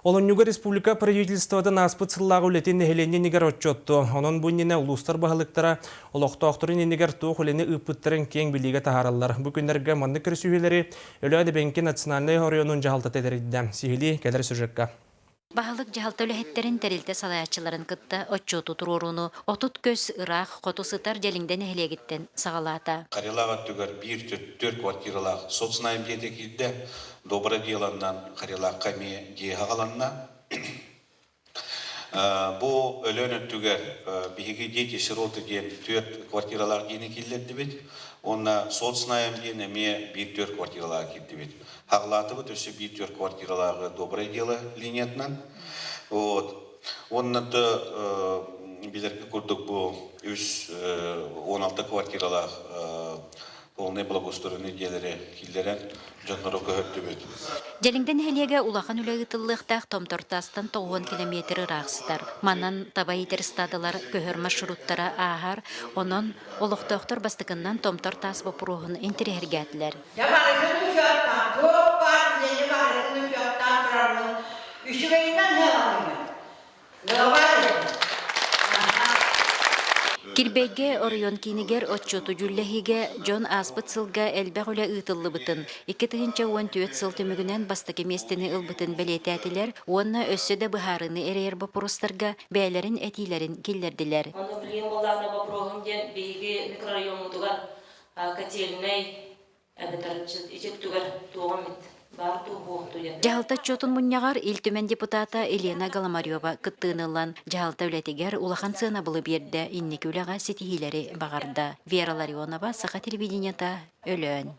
Олунньуга республика правительствотын ааспыт сыллааҕы үлэтин нэһилиэнньэ иннигэр отчуоттуо. Онон бу иннинэ улуустар баһылыктара олохтоохторун иннигэр туох үлэни ыыппыттарын киэҥ билиигэ таһаараллар. Бу күннэргэ маннык көрсүһүүлэри Өлөөн Эбэҥки национальнай оройуонун дьаһалтата тэрийдэ. Сиһилии кэлэр сюжекка. Баһылык дьаһалта үлэһиттэрин тэрилтэ салайааччыларын кытта отчуоту туруорууну 30 көс ыраах хоту сытар Дьэлиҥдэ нэһилиэгиттэн саҕалаата. Карелаҕа өттүгэр биир түөрт квартиралаах соцнайм дьиэтэ киирдэ. Доброе делоннан Карелаахха эмиэ дьиэ аҕаланна. Бу Өлөөн өттүгэр биһиги дети-сироты диэн түөрт квартиралаах дьиэни киллэрдибит. Уонна соцнайм диэн эмиэ биир түөрт квартиралаах киирдибит. Хаҕылаатыбыт өссө биир түөрт квартиралааҕы Доброе дело линиятынан. Вот. Уонна да билэргэ курдук бу үс 16 квартиралаах полный благоустроенный дьиэлэри киллэрэн дьоннору көһөрдүбүт. Дьэлиҥдэ нэһилиэгэ улахан үлэ ыытыллыахтаах Томтортаастан 90 килэмиэтир ыраах сытар. Манан таба иитэр ыстаадалар көһөр маршруттара ааһар, онон олохтоохтор бастакыннан Томтор таас боппуруоһун интэриэһиргээтилэр. Дьэ барытын учуоттаан, туох баар үлэни барытын учуоттаан турарбын үчүгэйинэн ыалабын. Кирбэйгэ оройуон киинигэр отчуоту дьүүллэһиигэ дьон ааспыт сылга элбэх үлэ ыытыллыбытын, 2014 сыл түмүгүнэн бастакы миэстэни ылбытын бэлиэтээтилэр уонна өссө да быһаарыыны эрэйэр боппуруостарга бэйэлэрин этиилэрин киллэрдилэр. Ону билигин буоллаҕына боппуруоһум диэн биһиги микрорайоммутугар котельнай эбэтэр ити өттүгэр туоҕум эмит баар дуу буолту диэн. Дьаһалта отчуотун мунньаҕар Ил Түмэн депутата Елена Голомарева кыттыыны ылан, дьаһалта үлэтигэр улахан сыанабылы биэрдэ, инники үлэҕэ ситиһиилэри баҕарда. Вера Ларионова, Саха телевидениета, Өлөөн.